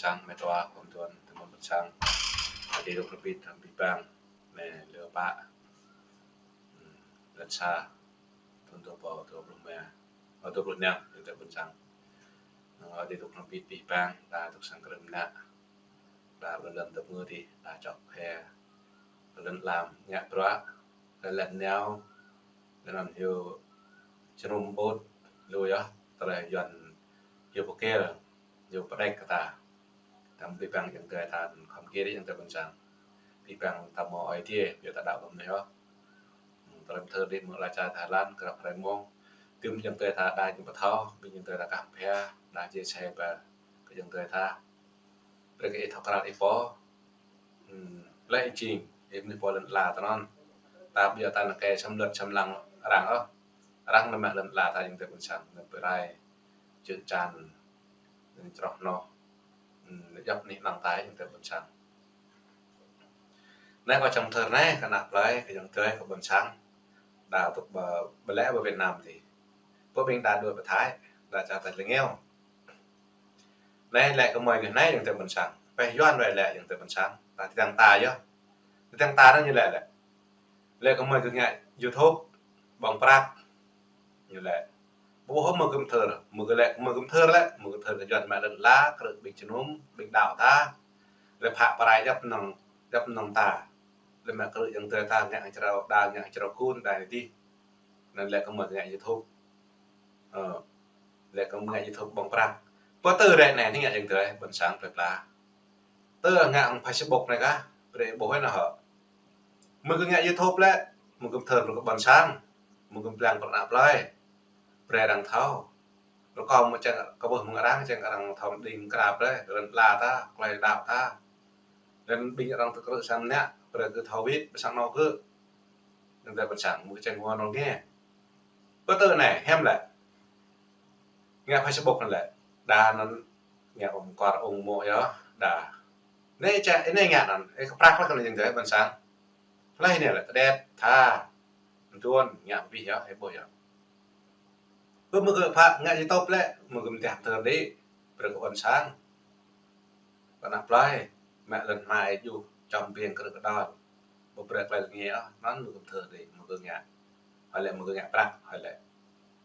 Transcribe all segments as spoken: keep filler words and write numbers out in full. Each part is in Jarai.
Sang, mĕt wa, khŏm tuan, tơmơ̆n ƀôn sang. Adai dŏ krơpit, hăng pĭ pang, mĕt lơ pă. Hmm, lăn sa, thun dua rơbâo dua pluh rơma, ơ, dua pluh năm, ayŏng adơi ƀôn sang. Nă, adai dŏ krơpit pĭ pang, đa dŏ sang krơ̆m nă. Đa ƀơi lŏn tơpơngơ̆ dih, đa čŏk he. Lŏn lăm ngă bruă, lŏn lăm nao, lŏn lăm hyu jơnum ƀut, lu yơh, tơlơi Yuan hyu pơkil, hyu pơđek kơ ta. Tăm pĭ pang ayŏng adơi ta khŏm kiăng dih ayŏng adơi ƀôn sang. Pĭ pang ta mơ̆ ơi tiê, hyu ta đaŏ kơ mơnuih yơh. Tơlơi pơthâo dih mơ̆ lă čar Thái Lan, krăp hrơi mông. Tơm ayŏng adơi ta đa ñu pơthâo, ƀing ayŏng adơi ta kah phe, đa chia sẻ pơ, kơ ayŏng adơi ta. Brơi kơ ih thâo krăp ih pô. Hmm, lĕ ih jing, ih mơnuih pô lŏn ala tơnăn. Ta ƀiă ta nă kơ săm lŏn săm lăng arăng ôh. Arăng nă mă lŏn ala ta ayŏng adơi ƀôn sang, nă pơrai, čư̆ čan, nă čroh noh. Hmm, nă djŏp anih anŏng ta ayŏng adơi ƀôn sang. Nă kâo čang thơr nă, kơ ană plơi, kơ ayŏng adơi, kơ ƀôn sang. Đa tŭk ƀơ, ƀơ lĕ ƀơ Việt Nam dih. Pơ ƀing đa đuaĭ pơ Thái, đa čar Thái lĕ ngeo. Nă, lĕ kơ mơi gơ̆ nă ayŏng adơi ƀôn sang. Pĕ Yuan wai lĕ ayŏng adơi ƀôn sang. Ta tơdang ta yơh. Tơdang ta nă ñu lĕ lĕ. Lĕ kơ mơi gơ̆ ngă YouTube, ƀơ̆ng prăk. Ñu lĕ. Ƀu ƀuh mơi gơ̆ thơr, mơi gơ̆ lĕ, mơi gơ̆ thơr lĕ, mơi gơ̆ thơr kơ Yuan mă lŏn ala, krư̆ ƀing jơnum, ƀing đaŏ ta. Lĕ phă pơrai djŏp anŏng, djŏp anŏng ta. Lĕ mă krư̆ ayŏng adơi ta ngă črâo, đa ngă črâo khul, đa dih. Nă lĕ kơ mơi gơ̆ ngă YouTube. Ơ, lĕ kơ mơi ngă YouTube ƀơ̆ng prăk. Pơ tơ rĕ nă, ñu ngă ayŏng adơi, ƀôn sang plơi pla. Tơ ngă hăng Facebook nă kah, brơi ƀuh nă hŏ. Mơi gơ̆ ngă YouTube lĕ, mơi gơ̆ thơr brơi kơ ƀôn sang, mơi gơ̆ pơblang brơi ană plơi. Brơi arăng thâo. Rơkâo mơ̆ čang kơ ƀuh mơ̆ng arăng, čang arăng thâo đing krăp brơi, lŏn ala ta, klai đaŏ ta. Lĕ ƀing arăng tơ krư̆ sang nă, brơi gơ̆ thâo wĭt, ƀơi sang anŏ gơ̆. Ayŏng adơi ƀôn sang, mơi gơ̆ čang hua nol nge. Pơ tơ nă, hiam lĕ. Ngă Facebook nă lĕ. Đa năn ngă ôm kuar ôm mŏ yơh, đa. Nă ča, nă ngă năn, ih kơ prăk lĕ kơ nă ayŏng adơi ƀôn sang. Hlơi nă lĕ, tơdet, tha. Tuan, ngă pơpih yơh, ih ƀuh yơh. Pơ mơi gơ̆ phă ngă YouTube lĕ, mơi gơ̆ mơtiah thơr dih, brơi kơ ƀôn sang. Kơ ană plơi, mă lŏn hmua ih juh, čăm ƀing krư̆ kơdal. Ƀu brơi klai lĕ ngă, năn mơi gơ̆ thơr dih, mơi gơ̆ ngă. Hơi lĕ mơi gơ̆ ngă prăk, hơi lĕ.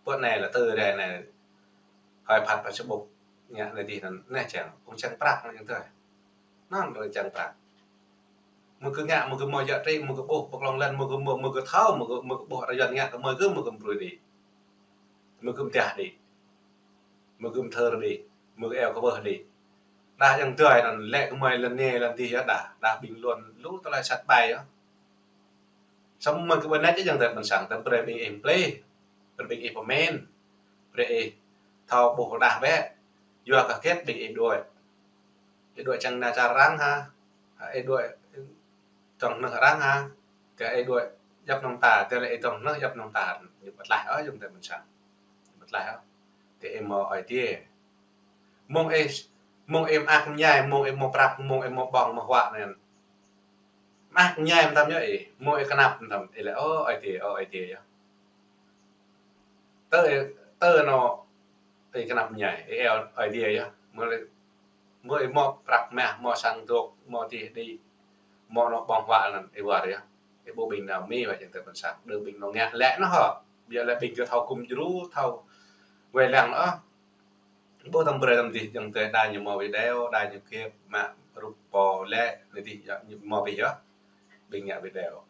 Pơ nă lĕ tơ rĕ nă, hơi phat phat Facebook, ngă nă dih năn, nă čang, ƀơ̆ng čang prăk nă ayŏng adơi. Năn brơi čang prăk. Mơi gơ̆ ngă, mơi gơ̆ mơ̆ yă tri, mơi gơ̆ ƀuh, pơklŏng lăn, mơi gơ̆ mơ̆, mơi gơ̆ thâo, mơi gơ̆, mơi gơ̆ ƀuh arăng Yuan ngă kơ mơi gơ̆, mơi gơ̆ brơi dih. Mơi gơ̆ mơtiah dih. Mơi gơ̆ thơr dih. Mơi gơ̆ eo kơ ƀuh dih. Đa ayŏng adơi năn lĕ kơ mơi lăn nê lăn dih yơh đa. Đa ƀing lŏn lu tơlơi sat ƀai yơh. Samơ̆ mơi gơ̆ ƀơ̆ng nă ayŏng adơi ƀôn sang, tơm brơi ƀing ih plih. Brơi ƀing ih pơmĭn. Brơi ih thâo ƀuh đah bĕ. Yua kơ hơget ƀing ih đuaĭ. Ih đuaĭ čang nă čar arăng hă. Ih đuaĭ dŏng hnưh arăng hă. Tơ ih đuaĭ djŏp anŏng ta, tơ lĕ ih dŏng hnưh djŏp anŏng ta. Ñu pơtlaih ôh ayŏng adơi ƀôn sang. Pơtlaih ôh. Tơ ih mơ̆ ơi tiê. Mơ̆ng ih, mơ̆ng ih mơak mơñai, mơ̆ng ih mơ̆ prăk, mơ̆ng ih mơ̆ ƀơ̆ng mơ̆ huă năn. Mơak mơñai mơtam yơh ih, mơ̆ng ih kơnăp mơtam, ih lĕ, ơ, ơi tiê, ơ, ơi tiê yơh. Tơ, tơ nă, ih kơnăp mơñai, ih eo, ơi tiê yơh. Mơ̆ lĕ, mơ̆ ih mơ̆ prăk mah, mơ̆ sang dŏ, mơ̆ dih dih, mơ̆ nă ƀơ̆ng huă năn, ih wơr yơh. Ih ƀuh ƀing nao mi, wă ayŏng adơi ƀôn sang, đơ ƀing nao ngă lĕ nă hŏ. Biă lĕ ƀing gơ̆ thâo gum djru, thâo wai lăng nă. Ƀuh tơm brơi tơm dih, ayŏng adơi đa ñu mơ̆ video, đa ñu kep, mă rup pô lĕ, nă dih, ñu mơ̆ pih yơh. Ƀing ngă video.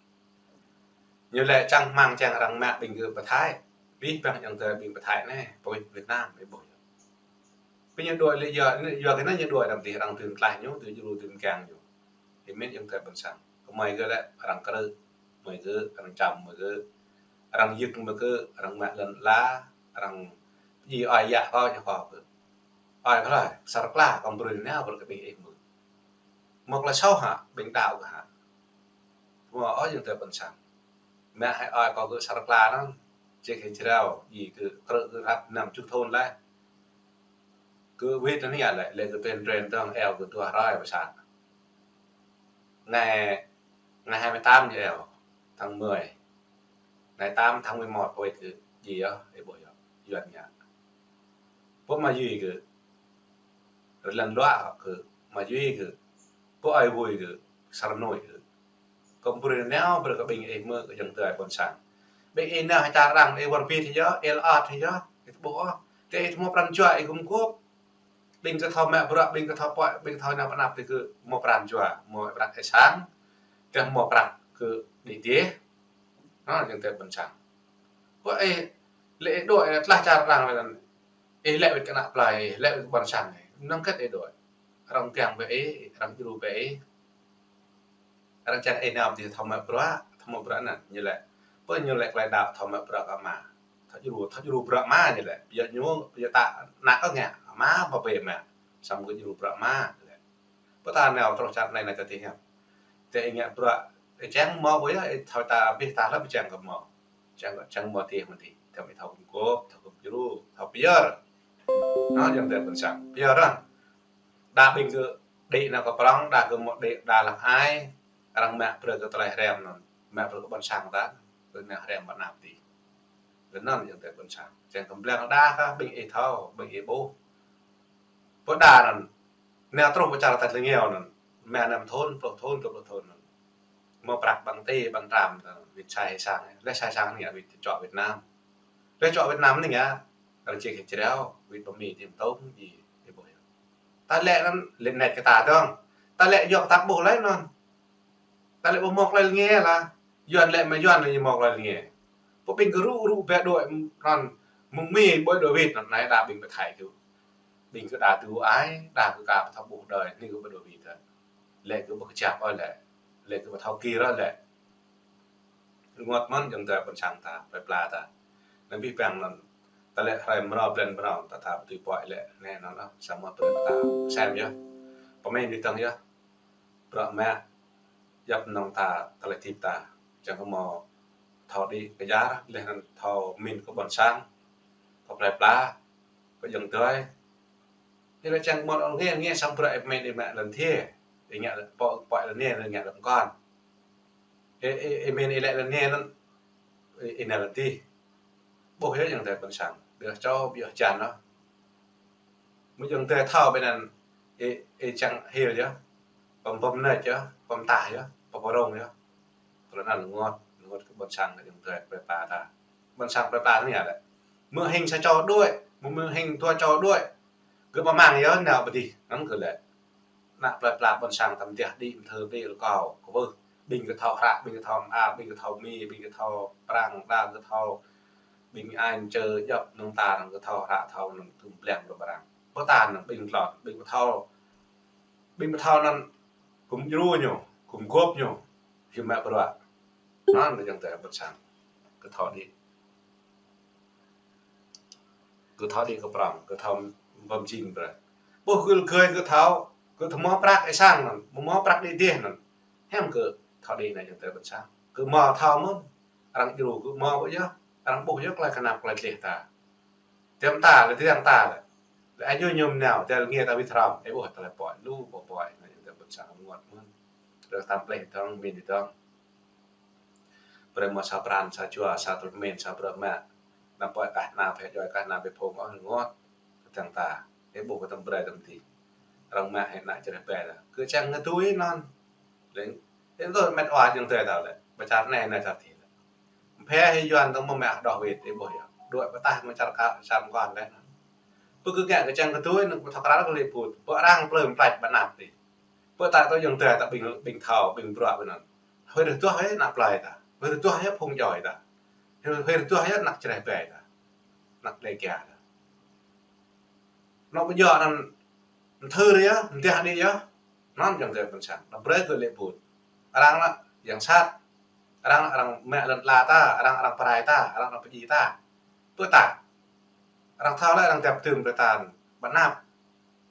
Ñu lĕ čang hmang čang arăng mă ƀing gơ̆ pơ Thái. Pĭ pang ayŏng adơi ƀing pơ Thái nă, pơ Việt Nam, ih ƀuh yơh. Pĭ ñu đuaĭ lĕ yua, yua kơ nă ñu đuaĭ tơm dih arăng dưm tlaih ñu, dưm djru dưm kiăng ñu. Ih mĭn ayŏng adơi ƀôn sang. Kơ mơi gơ̆ lĕ arăng krư̆, mơi gơ̆, arăng čăm mơi gơ̆, arăng yơk mơi gơ̆, arăng mă lŏn ala, arăng djai ơi yă kơ ñu kơ gơ̆. Ơi kơ hlơi, sar kla, kơ brơi nao brơi kơ ƀing ih mơ̆. Mơ̆ kơ lĕ sâu hă, ƀing đaŏ kơ hă. Mơ̆ ôh ayŏng adơi ƀôn sang. Mă hơi ơi kơ gơ̆ sar kla năn, čĕk hơi jrao, djai gơ̆ krư̆ gơ̆ răp năm čuh thun lĕ. Gơ̆ wĭt năn yă lĕ, lĕ gơ̆ tuen tuen dơ̆ng eo gơ̆ dua hrơi pơ sang. Ngày, ngày hai mươi tám ñu eo, tháng mười. Ngày tám tháng mười một pơwĭt gơ̆ djai yơh, ih ƀuh yơh, Yuan ngă. Pô mă djai gơ̆. Rơlan luă hŏ gơ̆. Mă yui kơ, pô ai vui kơ, sar noi kơ. Kơ pô ri nao, pô ri kơ ƀing ih mơ kơ ayŏng adơi ƀôn sang. Ƀing ih nao hơčar arăng, ih wơr bĭt hơjă, ih lơăt hơjă, ih tơƀuh ôh. Tơ ih tơ hmâo pran jua, ih gum gôp. Ƀing kơ thâo mă bruă, ƀing kơ thâo pơhiăp, ƀing kơ thâo nao pơ anăp tơ kơ hmâo pran jua, hmâo prăk ih sang. Tơ hmâo prăk kơ đĭ dih. Hă, ayŏng adơi ƀôn sang. Wă ih, lĕ ih dŏ, ih tlaih čar arăng lĕ anŭn. Ih lĕ wĭt kơ ană plơi, ih lĕ wĭt kơ ƀôn sang ih. Năng kĕt ih dŏ. Arăng kiăng bĕ ih, arăng djru bĕ ih. Arăng čang ih nao ƀơi thâo mă bruă, thâo mă bruă anŭn, ñu lĕ. Pô ñu lĕ tơlơi đaŏ thâo mă bruă kơ ama. Thâo djru, thâo djru bruă ama ñu lĕ. Yua ñu, yua ta ană kơ ngă, ama pơbê mă. Samơ̆ kơ djru bruă ama ñu lĕ. Pô ta nao truh čar anai nao čar adih hiam. Tơ ih ngă bruă, ih čang hmâo ƀu yơh, ih thâo ta abih ta lăp čang kơ hmâo. Čang, čang hmâo adih mơ̆n adih. Tơ ih thâo gum gôp, thâo gum djru, thâo pơyơr. Hă, ayŏng adơi ƀôn sang. Pơyơr hă. Đa ƀing kơ đĭ nao kơ prŏng, đa kơ hmâo đĭ, đa lăng ai. Arăng mă brơi kơ tơlơi hrăm anŭn. Mă brơi kơ ƀôn sang ta. Kơ nao hrăm ƀơi anăp adih. Lĕ anŭn ayŏng adơi ƀôn sang. Čang kơ blang đa kơ ƀing ih thâo, ƀing ih ƀuh. Pô đa anŭn. Nao truh pơ čar ta lĕ ngiao anŭn. Mă năm thŭn, pluh thŭn, dua pluh thŭn anŭn. Hmâo prăk ƀăng tê, ƀăng tram, wĭt sai sang. Lĕ sai sang anai, wĭt čŏk Việt Nam. Lĕ čŏk Việt Nam anai ngă, arăng čih kơ čreo, wĭt pơ Mi, tim tông, ih, ih ƀuh yơh. Ta lĕ anŭn, lĕ net kơ ta dơ̆ng. Ta lĕ yua ta ƀuh lĕ anŭn. Ta lĕ ƀu hmâo tơlơi lĕ ngă lah. Yuan lĕ mă Yuan lĕ ñu hmâo tơlơi lĕ ngă. Pô ƀing kơ rŭ, rŭ bĕ dŏ anŭn mơ̆ng Mi ƀơi dŏ wĭt anŭn, anai đa ƀing pơ Thái kơ. Ƀing kơ đa tŭ ai, đa kơ ka pơthâo ƀuh đơi, anai kơ ƀơi dŏ wĭt anŭn. Lĕ kơ ƀu kơjăp ôh lĕ. Lĕ kơ ƀu thâo kir ôh lĕ. Rơngot mơ̆n ayŏng adơi ƀôn sang ta, plơi pla ta. Anŭn abih bang anŭn. Ta lĕ hrơi mrâo, blan mrâo, ta thâo ƀu tui pơhiăp lĕ, anai anŭn ôh, samơ̆ brơi ta sem yơh. Pơmĭn ƀu dơ̆ng yơh. Bruă mă, djŏp mơnơ̆ng ta, tơlơi hơdip ta. Čang kơ hmâo thâo đĭ kơ yar, laih anŭn thâo pơmĭn kơ ƀôn sang, kơ plơi pla, kơ ayŏng adơi. Ih lĕ čang hmâo ôh ngă, ngă samơ̆ bruă ih pơmĭn ih mă lŏn thiê. Ih ngă lŏn pô, pô lŏn thiê, ih ngă lŏn kon. Ih, ih, ih pơmĭn ih lĕ lŏn thiê anŭn, ih, ih nao lŏn adih. Ƀuh yơh ayŏng adơi ƀôn sang. Ƀiă čô, ƀiă čan anŭn. Mơ̆ ayŏng adơi thâo ƀơi anŭn, ih, ih čang hil yơh. Pơm, pơm nĕč yơh, pơm tah yơh, pơm pơrông yơh. Tơlơi anŭn rơngot, rơngot kơ ƀôn sang kơ ayŏng adơi plơi pla ta. Ƀôn sang plơi pla anai lĕ. Mơ̆ hing sa čô đuaĭ, mơ̆, mơ̆ hing dua čô đuaĭ. Gơ̆ pơmang yơh nao pơ adih, anŭn kơ lĕ. Ană plơi pla ƀôn sang ta mơtiah đĭ, mơthơ đĭ rơkâo, kơ ƀuh. Ƀing kơ thâo hră, ƀing kơ thâo mơak, ƀing kơ thâo Mi, ƀing kơ thâo Prăng, đa kơ thâo ƀing Anh, čơ djŏp mơnơ̆ng ta, anŭn kơ thâo hră, thâo anŭn tŭm blang kơ ƀrang. Pô ta anŭn ƀing tlot, ƀing kơ thâo. Ƀing kơ thâo anŭn gum djru ñu, gum gôp ñu, hiư̆m mă bruă. Anŭn kơ ayŏng adơi ƀôn sang, kơ thâo đĭ. Kơ thâo đĭ kơ prŏng, kơ thâo pơm jing brơi. Ƀuh kơ lơgơi kơ thâo, kơ thâo hmâo prăk ih sang anŭn, hmâo prăk đĭ dih anŭn. Hiư̆m kơ thâo đĭ anai ayŏng adơi ƀôn sang. Kơ hmâo thâo mơ̆n, arăng djru kơ hmâo ƀu yơh, arăng ƀuh yơh tơlơi kơnăp tơlơi gleh ta. Tơm ta lĕ, tơm ta lĕ. Lĕ aju ñu nao, tơl ngă ta wĭt hrăm, ih ƀuh tơlơi pơhiăp lu, pơhiăp, anai ayŏng adơi ƀôn sang rơngot mơ̆n. Rơ̆ tam pleh dơ̆ng, min dơ̆ng. Brơi hmâo sa pran, sa jua, sa tơlơi pơmĭn, sa bruă mă. Anăm pơhiăp kah ană phe djuai, kah ană phe phung ôh rơngot. Tơm ta, ih ƀuh kơ tơm brơi tơm adih. Arăng mă hĭ ană čơreh ƀe ta. Kơ čang kơ tui anŭn. Lĕ, ih tui met wa ayŏng adơi ta lĕ. Pơ čar anai, anai čar adih lĕ. Phe hĭ Yuan tơ̆ng mơ̆ mă hơđoh wĭt, ih ƀuh yơh. Đuaĭ pơtah mơ̆ng čar ka, čar mơkŏn lĕ. Pơ kơ ngă kơ čang kơ tui, anŭn pơthâo krăn kơ lĕ put. Pơ arăng plơi mơplăč ƀơi anăp adih. Pơ ta tui ayŏng adơi ta ƀing, ƀing thâo, ƀing bruă ƀơi anŭn. Huĭ rơtuah yơh ană plơi ta. Huĭ rơtuah yơh phung djuai ta. Huĭ, huĭ rơtuah yơh ană čơreh ƀe ta. Ană dêh kia ta. Anŏ ƀu djơ̆ anŭn mơthưr yơh, mơtiah đĭ yơh. Anŭn ayŏng adơi ƀôn sang. Anŭn brơi kơ lĕ put. Arăng lĕ yang sat. Arăng, arăng mă lŏn ala ta, arăng, arăng pơrai ta, arăng, arăng pơdjai ta. Pơ ta. Arăng thâo lĕ arăng dăp tơm brơi ta ƀơi anăp.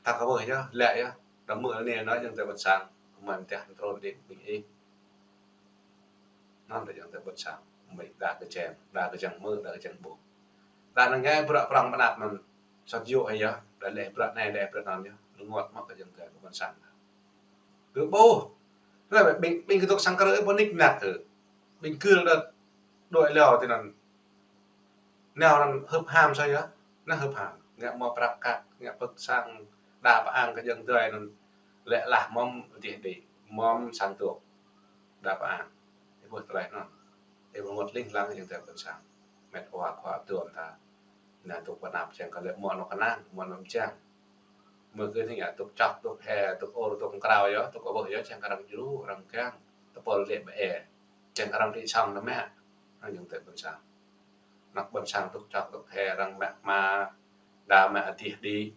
Ta kơ ƀuh yơh, lĕ yơh. Đăm mơ̆ anai anŭn ayŏng adơi ƀôn sang. Kơmơi mơtiah trŭn đĭ ƀing ih. Anŭn ayŏng adơi ƀôn sang. Mơ̆ đa kơ čang, đa kơ čang hmư̆, đa kơ čang ƀuh. Đa anŭn ngă bruă prŏng ƀơi anăp anŭn. Sat yua hĭ yơh, đa lĕ bruă anai, lĕ bruă anŭn yơh. Rơngot mơ̆ kơ ayŏng adơi ƀôn sang. Kơ ƀuh. Lĕ ƀing, ƀing kơ dŏ sang krư̆ ƀu nik năk kơ. Ƀing kơ đa dŏ leo tui anŭn. Nao anŭn hưp ham sa yơh, anŭn hưp ham. Ngă hmâo prăk kăk, ngă pơ̆k sang, đa pơang kơ ayŏng adơi anŭn. Lĕ lah mơ̆m dih đĭ, mơ̆m sang dŏ. Đa pơ-an. Ih ƀuh tơlơi anŭn. Ih ƀuh ngŏt ling lang jing tơlơi ƀôn sang. Met wa khua tua ta. Nao tŭk pơ anăp čang kơ lĕ mơ̆n anŏ kơnang, mơ̆n anŏ mơčang. Mơ̆ kơ anai yơh tŭk čŏk, tŭk he, tŭk ur, tŭk mkrao yơh, tŭk ƀuh yơh, čang kơ arăng djru, arăng kiăng. Tơpul lĕ ƀơi. Čang kơ arăng djru sang anŭn mơ̆. Anŭn jing tơlơi ƀôn sang. Anăp ƀôn sang tŭk čŏk, tŭk he, arăng mă ma, đa mă adih đĭ.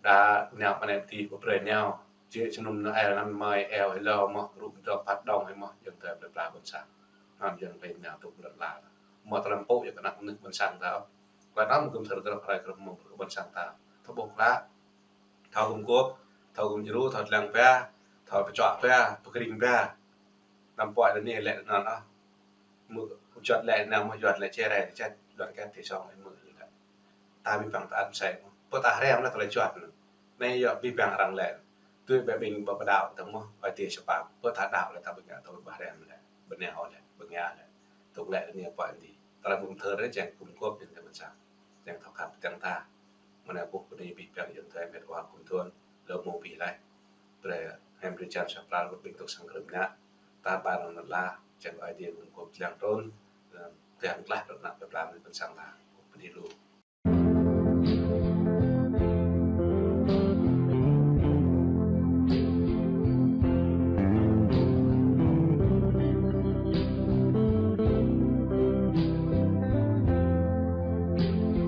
Đa nao pơ anai adih pơ brơi nao. Jĕ jơnum nao el anăn mơi el hĭ lâo mơ̆, rŭ mơdrŏ phat đŏng hĭ mơ̆, jing tơlơi plơi pla ƀôn sang. Anŭn jing tơlơi nao tŭk lŏn ala. Mơ̆ tơlơi pô yơh kơ anăp mơnuih ƀôn sang ta. Klă anŭn gum thâo rơdrŏ rai kơ mơ̆ng ƀôn sang ta. Thâo ƀuh klă. Thâo gum gôp, thâo gum djru, thâo lăng ba, thâo pơčuă ba, pơkring ba. Năm puai lĕ anai lĕ anŭn ah. Mơ̆ juăt lĕ anai mơ̆ juăt lĕ čơrai čăt, juăt kĕt ti song mơ̆ lĕ. Ta abih bang ta ăt mơsĕ. Pơ ta hrăm lĕ tơlơi juăt anŭn. Anai yơh abih bang arăng lĕ. Tui ƀing ƀing ƀă pơđao tơ̆ng mơ̆, ơi ti sơpap. Pơ ta đao lĕ ta ƀing ta ƀă hrăm lĕ. Bơnai hŏ lĕ, bơngai lĕ. Tŭk lĕ anai puai anai. Tơlơi gum thâo rơdrŏ jing gum gôp jing tơlơi ƀôn sang. Jing thâo khăp jing ta. Mơ̆ anai ƀuh pơ anai abih bang jing tơlơi met wa gum thun. Lơ mơ̆ abih laih. Brơi hăm rơjan sa pral ƀing tŭk sang krưm anai. Ta ƀar anŭn la, jing Ơi Adai gum gôp jing trŭn. Jing tơlơi plơi pla ƀôn sang ta. Bơni lu.